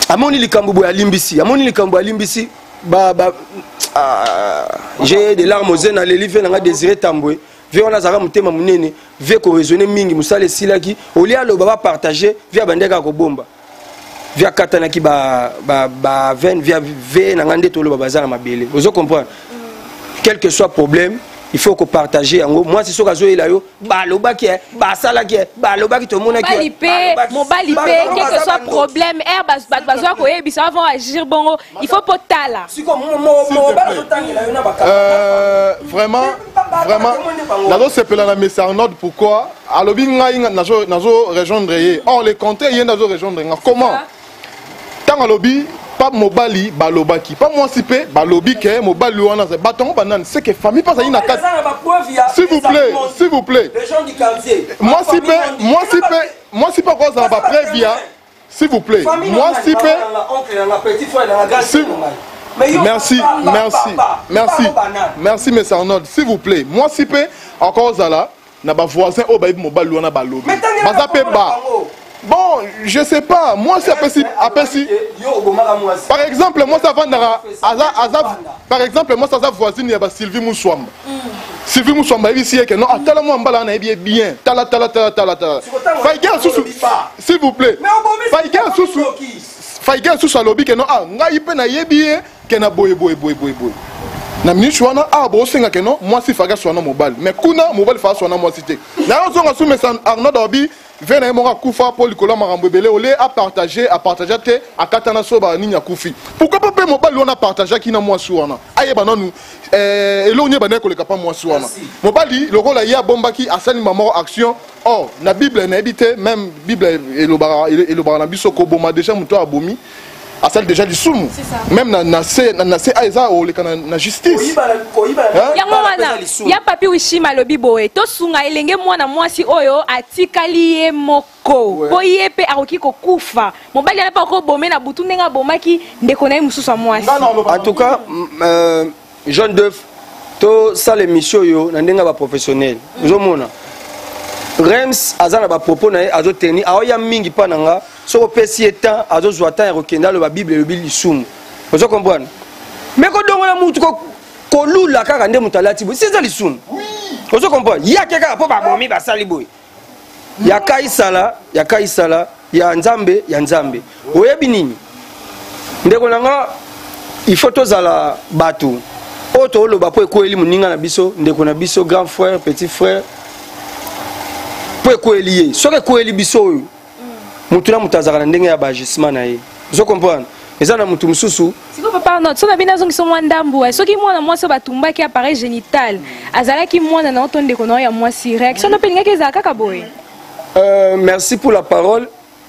amoni likambo boye alimbisi amoni likambo alimbisi ba, ba, ah, j'ai des larmes aux yeux naleli vie nanga désiré tambwe vie wana azalaka motema monene vie koraisonne mingi mosala esilaki olie aloba bapartage vie abandaki kaka kobomba vie akatanaki ba, ba, ba veine vie, vie na ngai nde toloba baza na mabele ozo comprendre quel que soit problème il faut kopartage yango mwasi soki azoyela yo balobaki eh, basalaki eh, balobaki tomonaki
mobali mpe mobali mpe quel que soit problème ere bato bazwa koyebisa avant agir bongo il faut mpo tala
euh, vraiment vraiment nazosepela na mesa arnold pourquoi alobi ngai nazo nazo rejoindre ye or le contraire ye nde azo rejoindre nga comment ntango alobi pa mobali balobaki pa mwasi mpe balobi ke mobali wana bato yango banani c'est que famille mpe azali na kati s'il vous plaît s'il vous plaît mwasi mpe mwasi mpe mwasi mpe akozala bapreuve ya S'il vous plaît, moi si pe. Merci, merci, merci, merci, M. Arnold. S'il vous plaît, moi si pe encore zala na ba voisin oyo bayebi mobali wana balobi baza pe ba bon je sais pas moi si apesi apesi par exemple moi ça avandaka aza aza par exemple moi ça aza voisine ya ba Sylvie Muswamba Sylvie Muswamba ayebisi ye ke non atala mwa mbala wana ayebi ye bien tala tala tala tala tala Faïga susu s'il vous plaît Faïga susu Faïga susu alobi ke non ah ngai mpe nayebi ye ke na boye boye boye boye boye na minute wana awa bosenga ke non mwasi Faïga aswana mobali mais kuna mobali Faïga aswana mwasi te nayo ozonga su mesa Arnaud Obi Ve na ye moko akufa mpo likolo ya makambo ebele olie apartage apartagea te akatana so ba nini akufi pourquoi pas mpe mobali wana apartageaki na mwasi wana ayeba nanu eh, eloko nini ebandaki koleka mpa mwasi wana mobali lokola ye abombaki asali mama moko action or na bible nayebi te meme bible elobaka elobaka na biso koboma deja moto abomi asali deja lisumu meme na, na se na, na se a eza oleka na, na justice
yango wana ya papi wishima alobi boye tosunga elenge mwana mwasi oyo atikali ye moko mpo ye mpe akoki kokufa mobali wana mpe akobome na butu ndenge abomaki ndeko na ye mosusu ya mwasi
en tout cas euh, jeune d'oeuf tosala émission oyo na ndenge ya baprofessionnel ozomona rems aza na bapropos na ye azoteni aoya mingi mpa na nga soki opesi ye temps azozwa temps ya kokende aloba bible elobi lisumu ozo comprendre me kodongola mutu kolula kaka nde moto alati boye si eza lisumu ozo comprendre ye ake kaka mpo babomi basali boye ya kaisala ya kaisala ya nzambe ya nzambe oyebi nini ndeko na nga il faut tozala bato oyo tooloba mpo ekweyeli moninga na biso ndeko na biso grand frère petit frère mpo ekweyeli ye soki ekweyeli biso oyo motu na moto azalaka na ndenge ya baagissement na ye ozo comprendre eza na motu mosusu
sikoyo papa arnold so na bino azongisa mwa ndambu eh, soki mwana mwasi oyo batumbaki appareil génital azalaki mwana na yo to ndeko na yo ya mwasi réaction no mpe elingaki ezala kaka boye
euh, merci pour la parole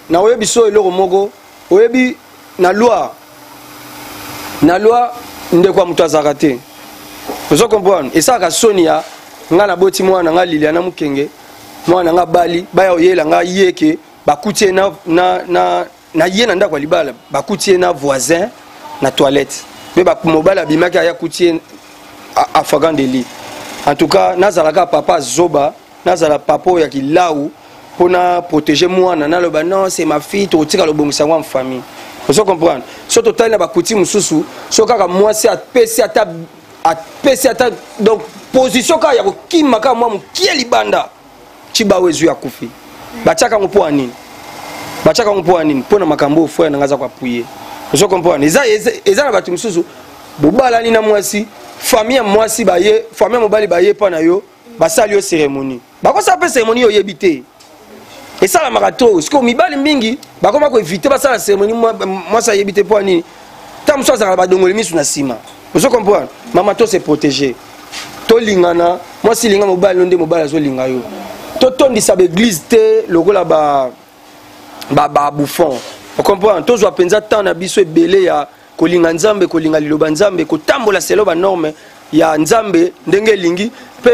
nakoyebi so eloko moko oyebi na loi na loi ndeko ya moto azalaka te ozo comprendre esalaka soni ya ngai naboti mwana ngai liliana mokenge mwana nga bali baya oyela nga ye ke bakuti ye na, na, na, na ye na ndako ya libala bakuti ye na voisin na toilette mpe mobali abimaki aya kuti ye afagan de en tout cas nazalaka papa zoba, nazala papa oyo ya kilau mpo na protéger mwana. Naloba non, c'est ma fille, tokotika lobongisa yango en famille. Ozo comprendre? So totali na bakuti mosusu, so kaka mwasi apesi ata, apesi ata donc position kaka ya kokima kaka mwa mokie libanda, cibawo ezwi, akufi. Batiaka yango mpo ya nini? Batiaka yango mpo ya nini? Mpo na makambo oyo frère nanga aza koappuyer. Ozo comprendre? Eza na bato mosusu, bobalani na mwasi, famille ya mwasi baye, famille ya mobali baye mpa na yo, basali yo cérémonie, bakosala mpe cérémonie oyebi te, esalamaka to. Sikoyo mibali mingi bakoma koéviter basala cérémonie mwasi ayebi te. Mpo nini? Ta mosusu azalaka badongoli misu na nsima. Ozo comprendre? Mama, to se protéger, tolingana. Mwasi, linga mobali no nde mobali azolinga yo. Totondisa baéglise te lokola ba bouffon. Ocomprendre? Tozwa mpenza temps na biso ebele ya kolinga Nzambe, kolinga liloba Nzambe, kotambola selon banorme ya Nzambe ndenge elingi, mpe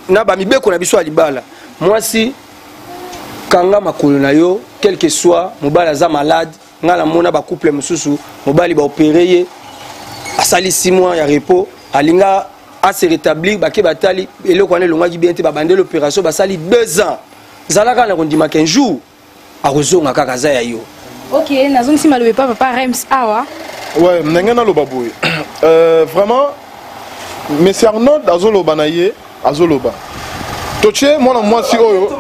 na bamibeko na biso ya libala. Mwasi, kanga makolo na yo, quel que soit mobali aza malade. Ngai namona bacouple mosusu, mobali baopérer ye, asali 6 mois ya repos, alinga ase rétablir, bake batali eloko wana elongwaki bien te, babandeli opération, basali 2 ans. Zala kaka na kondimaka, un jour akozonga kaka, aza ya yo.
Ok, nazongisi maloba epa papa Rems awa.
Ouais, ndenge naloba boye, vraiment monsieur Arnold azoloba na ye, azoloba totie mwana mwasi oyo.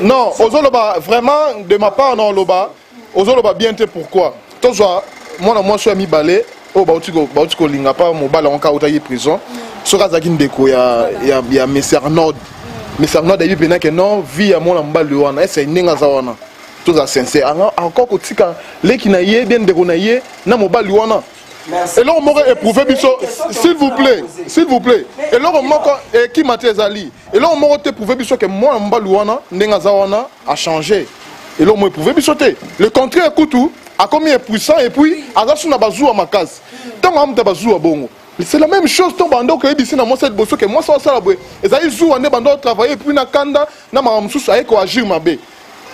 Non, ozoloba vraiment, de ma part na oloba, ozoloba bien te. Pourquoi? Tozwa mwana mwasi oyo ya mibale oyo bauti kolinga mpa mobali yango kaka autaki prison. Soki azalaki ndeko ya monsieur Arnold, monsieur Arnold ayebi mpena ke non, vie ya mwana mobali wana ese ndenge aza wana. Tozala sincère encore, kotika leki na ye bien, ndeko na ye na mobali wana, eloko moko éprouve biso, s'il vous plaît, s'il vous plaît, eloko moko ekima te. Ezali eloko moko te prouve biso ke mwana mobali wana ndenge aza wana achanger. Eloko moko eprouve biso te. Le contraire kutu, akomi impuissant et puis aza su na bazuwa makasi. Ntango amuta bazuwa bongo, c'est la même chose. Ntango bando koyebisi na mwasi ya liboso ke mwasi asala boye, ezali zuwa nde bando travailler et puis na kanda na makambo mosusu, aye koagir mabe.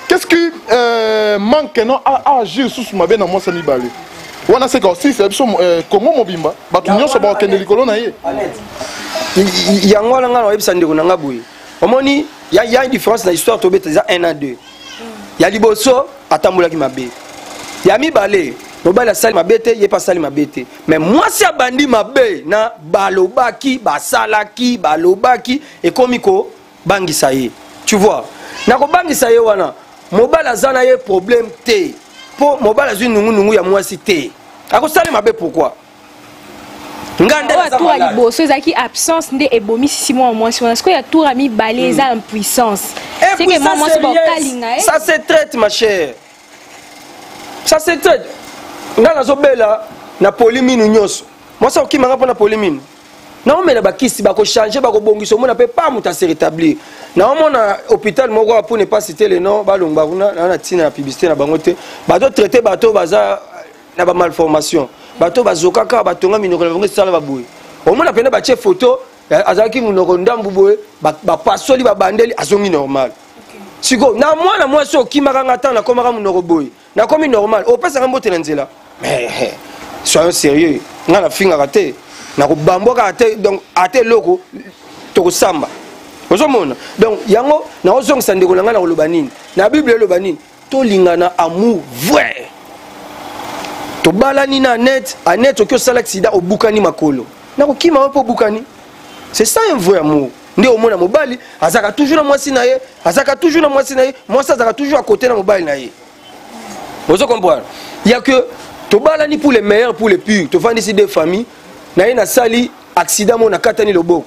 Qu'est-ce qui manque non aagir susu mabe na mwasi ya mibale wana? Seka osilisa biso Kongo mobimba, bato nyonso bakokende likolo na ye.
Yango wana ngai nayebisa ndeko na nga boye: omoni, ya une différence na histoire tobeta, eza 1 à 2. Ya liboso atambolaki mabe, ya mibale mobali asali mabe te, ye mpe asali mabe te, mais mwasi abandi mabe na balobaki, basalaki, balobaki, ekomi kobangisa ye. Tu vois, na kobangisa ye wana, mobali aza na ye problème te, mpo mobali azwi nungunungu ya mwasi te, akosali mabe. Pourquoi nga nde
oyo
naza
tour ya
malade?
Liboso ezalaki absence nde ebomisisi mwana mwasi wana. Sikoyo ya tour ya mibale eza impuissance. C'est que mwana mwasi bakokalinga ye.
Ça se traite, ma chère, ça se traite. Nga nazobela na poli minu nyonso, mwasi akokimanga mpo na poli minu. Naomela bakisi, bakochanger, bakobongisa, omona mpe pa moto ase rétablir. Naomona hôpital moko awa, pour ne pas citer le nom, balongba kuna naa na ntina ya publicité na bango te, bazotraiter bato baza na bamalformation, bato bazokaka, batonga minoko na bango, esala baboye. Omona pene batie photo, azalaki monoko ndambu boye, bapasoli, babandeli, azongi normal. Sikoyo na mwana mwasi okimaka nga, ntango nakomaka monoko boye, nakomi normal, opesaka mbote na nzela. Mais soyons sérieux, nga nafingaka te, nakobambwaka te, donc ata eloko tokosamba. Ozomona? Donc yango naozongisa ndeko na ngai na koloba nini? Na Bible eloba nini? Tolingana, amour vrai. Tobalani na Anet. Anet, oki osala accident, obukani makolo, nakokima yo mpo obukani. C'est ça un vrai amour. Nde omona mobali azalaka toujours na mwasi na ye, azalaka toujours na mwasi na ye, mwasi azalaka toujours à côté na mobali na ye. Ozo comprendre ya que tobalani pour le meilleur, pour le pire. Tovandisi deux familles na ye, nasali accident mo, nakatani loboko,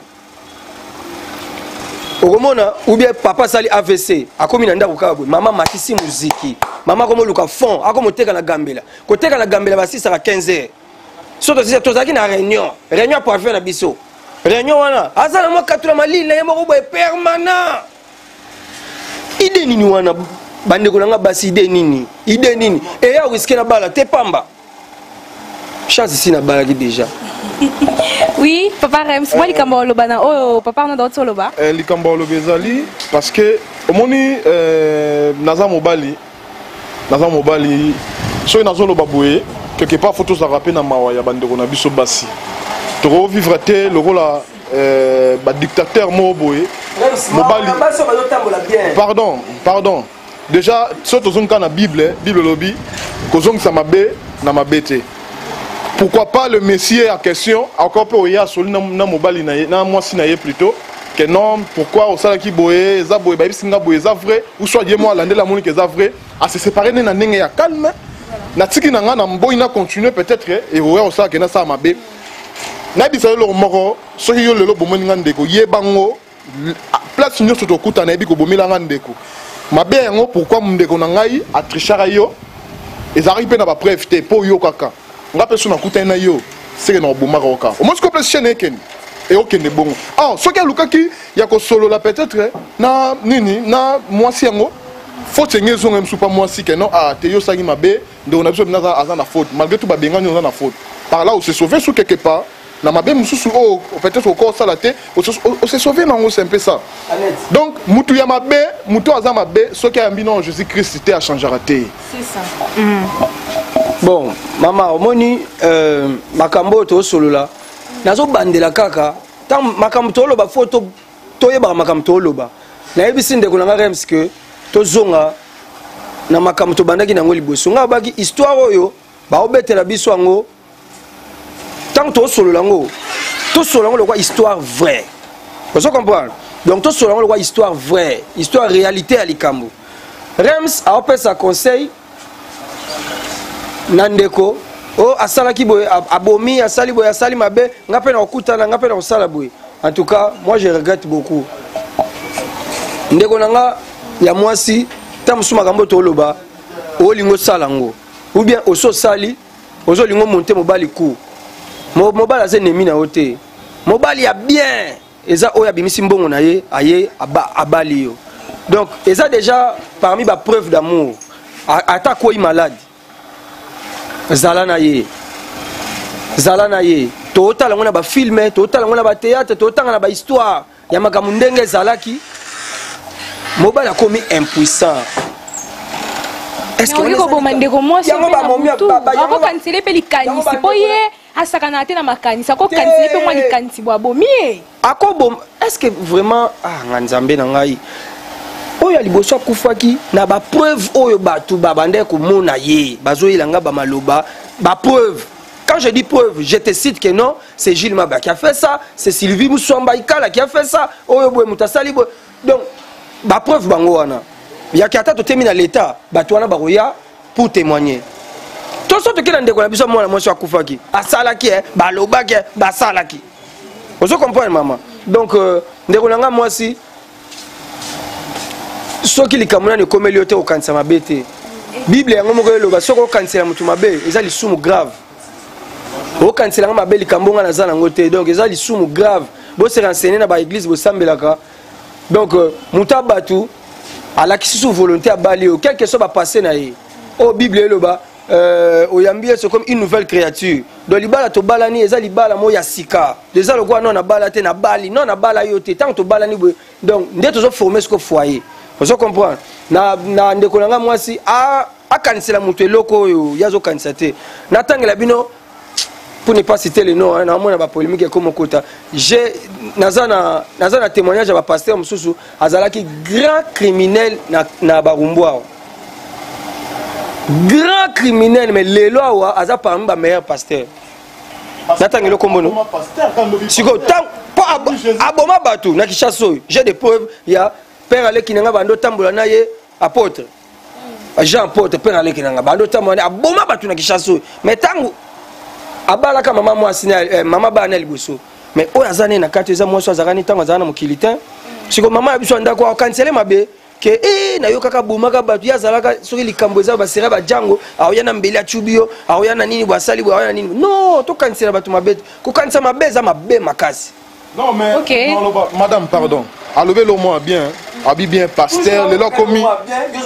okomona, ou bien papa asali AVC, akomi na ndako kaka boye, mama matisi muziki, mama akomoluka fond, akomoteka na gambela, koteka na gambela, basisaka 15 heures. So tozalaki na réunion, réunion parfait na biso. Réunion wana aza na mwa katula malili na ye moko boye permanent. Idée nini wana, bandeko na nga basi? Idée nini? Idée nini eya risque na bala te pamba? Chance isi nabalaki déjà.
Oui, papa Rems, mwa likambo oloba na oyo papa Arnaud auti oloba.
Likambo oloba ezali parce que omoni, naza mobali, naza mobali, soki nazoloba boye ke Quelque part faut tozalaka mpe na mawa ya bandeko na biso basi. Tokovivre te lokola euh, badictateur moko boye. Mobali, pardon, pardon. Déjà soki tozongi kaka na Bible, Bible elobi kozongisa mabe na mabe te. Pourquoi pas le monsieur en question encore mpe oye asoli na, na mobali na ye, na mwasi na ye plutôt que non, pourquoi osalaki boye, eza boye, bayebisi nga boye, eza vrai, ou soit ye mo alandeli amoni ke eza vrai, a se séparer ne na ndenge ya calme, natiki na nga na mboyi na continuer, peut-être ekoya kosala ke nasala mabe. Nayebisa yo eloko moko, soki yo lelo bomoni nga ndeko, yeba ngo place nyonso tokutana, yebi kobomela nga ndeko mabe yango. Pourquoi ndeko na ngai atrichaka yo? Ezalaki mpe na bapreuve te mpo yo kaka nga mpe so nakutani na yo, seke na kobomaka yo kaka. Omoni sikoyo place chaîne ekende, ekokende bongo. Ah, soki alukaki ya kosolola peut-être na nini na mwasi yango, faute enge ezonga mosusu pa mwasi ke non, ah te, yo osalaki mabe, ndeko na biso mpenza aza na faute, malgré tout babengani, oza na faute. Par là ose sauve su quelque part na mabe mosusu oyo peut-être okoki osala te, ose sauve nango. C'est un peu ça. Donc mutu ya mabe, mutu oyo aza mabe, soki ayambi non Jésus Christ te, achangeaka te.
C'est ça.
Bon, mama, omoni euh, makambo oyo tosolola, nazobandela kaka ntango makambo toloba, fo toyebaka makambo toloba. Nayebisi ndeko na nga Rems ke tozonga na makambo tobandaki nango liboso. Ngai abaki histoire oyo baobetela biso yango, ntango tosolola yango, tosolola yango lokwa histoire vraie. Ozo comprendre? Donc tosolola yango lokwa histoire vraie, histoire réalité ya likambo. Rems aopesa conseil na ndeko o asalaki boye, abomi, asali boye, asali mabe, nga mpe nakokutana, nga mpe nakosala boye. En tout cas, moi je regrette beaucoup ndeko na nga ya mwasi. Ntango mosusu makambo toloba, olingi osala yango ou bien osi osali, ozolinga omonte mobali ku mobali aza ennemi na yo te. Mobali ya bien eza oyo abimisi mbongo na ye, aye abali yo. Donc eza déjà parmi bapreuve d'amour. Ata akwei malade, zala na ye, zala na ye. Tootala yango na bafilme, tootala yango na batheatre, tootanga na bahistoire ya makambo ndenge ezalaki. Mobali akomi impuissant.
Okoki koboma ndeko mwasi, akokanisele mpe likanisi mpo ye asakanaka te na makanisi, akokanisele mpe mwa likanisi bo abomi ye.
Akoboma. Est ce que vraiment, ah, nga Nzambe na ngai, oyo ya liboso akufaki na bapreuve oyo bato babandaki komona ye, bazoyela nga bamaloba bapreuve. Quand je dis preuve, je te cite que non, c'est Gilles Maba qui a fait ça, c'est Sylvie Moussouamba Ikala qui a fait ça, oyo boye mutasali boye. Donc, ba preuve bango wana. Yaki ata totemi na l'État, bato wana bakoya pour témoigner. Toso tokela ndeko na biso mwana mwasi akufaki, asalaki eh, balobaki eh, basalaki. Ozo comprendre, maman? Donc euh, ndeko na nga mwasi, soki likambo nani ekomeli yo te, okanisa mabe te. Bible yango moko eloba, soki okanisela moto mabe, eza lisumu grave. Okanisela nga mabe, likambo nga naza nango te, donc eza lisumu grave. Bose renseigner na baeglise bosambelaka. Donc euh, moto ya bato alakisi su volonté, abali yo, quelque soit bapasse na ye oyo Bible eloba, euh, oyambi Yesu comme une nouvelle créature. Donc libala tobalani eza libala moko ya sika, eza lokola no nabala te, nabali no nabala yo te. Ntango tobalani boye, donc nde tozoforme siko foyer. Ozo comprendre? Na, na ndeko na ngai mwasi akanisela moto eloko oyo ye azokanisa te. Natangela bino pour ne pas citer le nom, hein, naomona bapolémique ekoma okota. Naza na, naza na témoignage ya bapasteur mosusu, azalaki grand criminel na, na Barumbu awa, grand criminel, mais lelo awa aza parmi bameilleur pasteur. Natangeli kombono sikoyo mpo aboma bato na Kinshasa oyo. J'ai des preuves ya père aleki na nga, bando otambola na ye, apôtre Jean Apôtre, père aleki na nga, bando otambola na ye, aboma bato na Kinshasa oyo. Mais ntango abalaka mama mwasi na eh, mama bana ya liboso, mais oyo aza ne na kati, eza mwasi oyo azalaka ni ntango azalaka na mokili te. Sikoyo mama ya biso ya ndako akanisele mabe ke e nayokaka abomaka bato. Ye azalaka soki likambo eza basera bajango, aoya na mbeli, acubi yo, aoya na nini bo, asali boye, aoya na nini. Non, tokanisela bato mabe te. Kokanisa mabe eza mabe makasi.
Non mais
Ok.
non, loba, madame, pardon, alobi lo mwa bien, abi bien pasteur lelo akomi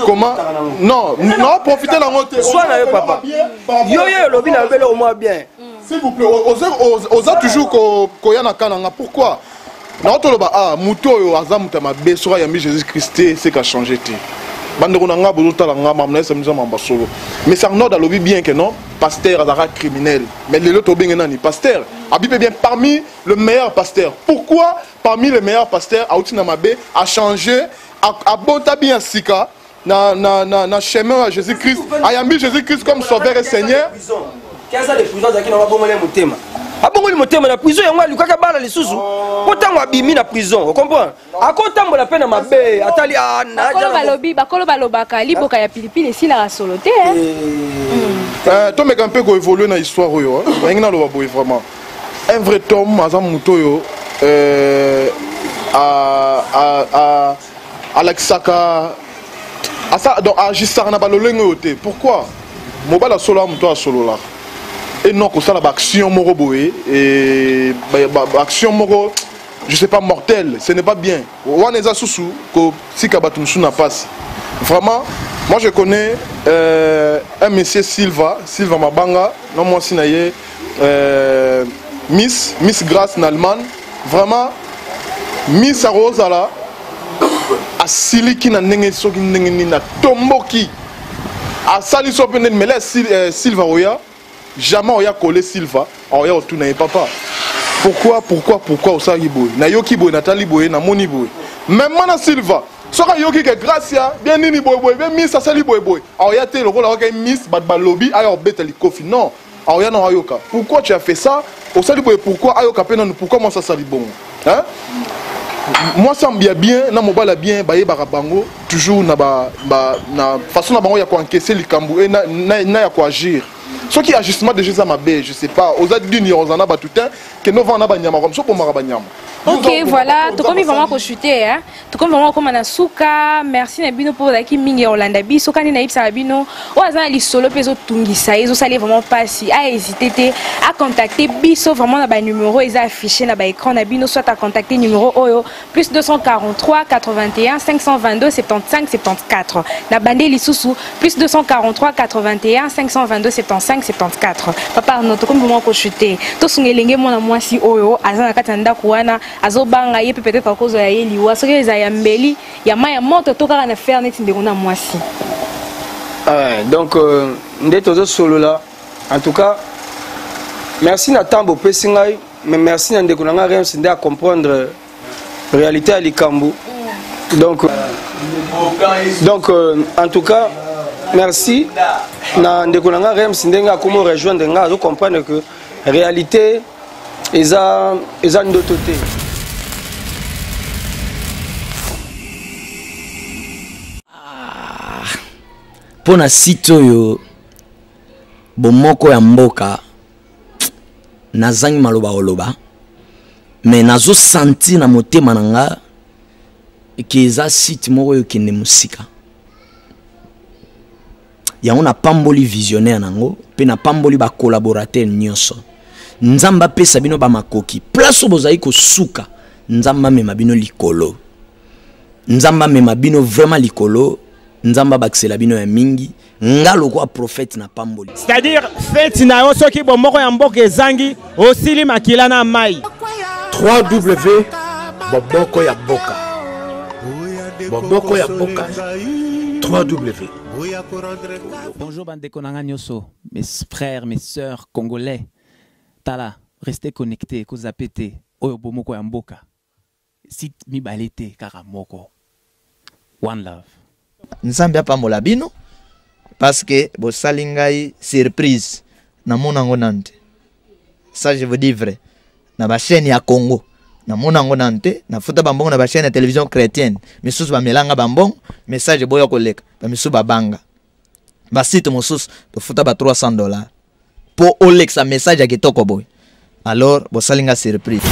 comment? Non, non, profite nango te.
Swa na yo papa, yo yo olobi na lobele omwa bien.
S'il vous plaît, oza toujours koya na ka na nga. Pourquoi naotoloba? Ah, motu oyo aza moto ya mabe, soki ayambi Jésus Christ te, seka change te. Bandeko na nga bozotala nga, mamu nayesa miso mamba solo. Mais Arnold alobi bien ke non. Pasteur azalaka criminel, mais lelo tobenge nani pasteur? Abi mpe bien parmi le meilleur pasteur. Pourquoi parmi le meilleur pasteur auti na mabe, a changé, abota bien sika na chemin ya Jésus Christ, ayambi Jésus Christ comme sauveur et Seigneur?
15 ans de prison, azalaki na babongoli motema, abongoli motema na prison yango, alukaka bala lisusu mpo ntango abimi na prison, ocomprendre, akotambola mpe na mabe, atali.
Bakolo balobi, bakolo balobaka, liboka ya pilipili esilaka solo te.
Tomeka mpe koévolue na histoire oyo. Nalingi naloba boye: vraiment, un vrai homme aza moto oyo alakisaka, donc agisaka na balolenge oyo te. Pourquoi? Mobali asolaka, moto asololaka e non kosala baaction moko boye, baaction moko, je sais pas, mortel, ce n'est pas bien. Wana eza susu kotika bato mosusu na pasi. Vraiment, moi je connais un monsieur Silva, Silva Mabanga, na mwasi na ye Miss Grace na Allemagne. Vraiment, Miss akozala asiliki na ndenge soki ndenge nini, atomboki, asali so mpe ndeni mele Silva oya jamais oya kole. Silva aoya otuna ye: "Papa, pourquoi, pourquoi, pourquoi osalaki boye? Nayoki boye, natali boye, namoni boye." Même mana Silva, soki ayoki ke Gracia bien nini boye boye bien, Miss asali boye boye, aoya te lokola ayoki Miss, bato balobi, aya obeta likofi. Non, aoya na ayoka: "Pourquoi tu as fait ça? Osali boye pourquoi?" Ayoka mpe nanu pourquoi mwasi asali bongo, hein? Mwasi ya bien na mobali ya bien bayebaka bango toujours na façon na bango ya koencaisser likambo e na ya koagir. Soki agissement déjà eza mabe, je sais pas, oza dune ya ozala na bato te, kende ovanda na banyama comme so pomaka banyama.
Ok, voilà, tokomi vraiment kochuter, hein? Tokomi vraiment kokóma na suka. Merci na bino mpo ozalaki mingi ya kolanda biso. Kandi nayebisaka bino, oyo aza na lisolo mpe ezotungisa ye, ezosala ye vraiment mpasi, ahésite te, acontacte biso vraiment na banumero eza affiché na baécran na bino, soit acontacte numéro oyo: plus 243 81 522 75 74. Na bande lisusu: plus 243 81 522 75 74. Papa Arnaud, tokomi vraiment kochuter. Tosunga elenge mwana mwasi oyo aza na kati ya ndako wana, azobanga ye mpe peut-être akozwa ya ye liwa, soki eza ya mbeli ya mai ya moto to kaka na fer neti ndeko na mwasi.
Ouais, donc nde tozosolola. En tout cas, merci na ntango opesi ngai, mais merci na ndeko na ngai Rems nde acomprendre réalité ya likambo. Donc en tout cas, merci na ndeko na ngai Rems ndenge akomi rejoindre ngai, azocomprendre que réalité eza ndoto te.
Mpo na site oyo Bomoko ya Mboka, nazangi maloba koloba, me nazosentir na motema na nga ke eza site moko oyo ekende mosika. Yango napamboli visionnaire nango mpe napamboli bacollaborateur nyonso. Nzambe apesa bino bamakoki. Place oyo bozali kosuka, Nzambe amema bino likolo, Nzambe amema bino vraiment likolo, Nzambe abakisela bino ya mingi. Nga lokola prophète napamboli.
C'est-à-dire feti na yo, soki bomoko ya mboka ezangi, osili makila na mai.
3W Bomoko ya Mboka, Bomoko ya Mboka, 3W.
Bonjour bandeko na nga nyonso, mes frères, mes sœurs congolais. Tala, restez connectés, kozapper te. Oyo bomoko ya mboka. Site mibale te, kaka moko. One love.
Nzambe apambola bino parce que bosali ngai surprise. Namona yango nanu te. Ça, je vous dis vrai, na bachaîne ya Congo namona yango nanu te. Nafuta bambongo na bachaîne ya télévision chrétienne misusu, bamelanga bambongo, message eboya koleka. Bamisusu babanga basite mosusu, tofuta ba 300 dollars mpo olekisa message ya kitoko boye. Alors bosali nga surprise.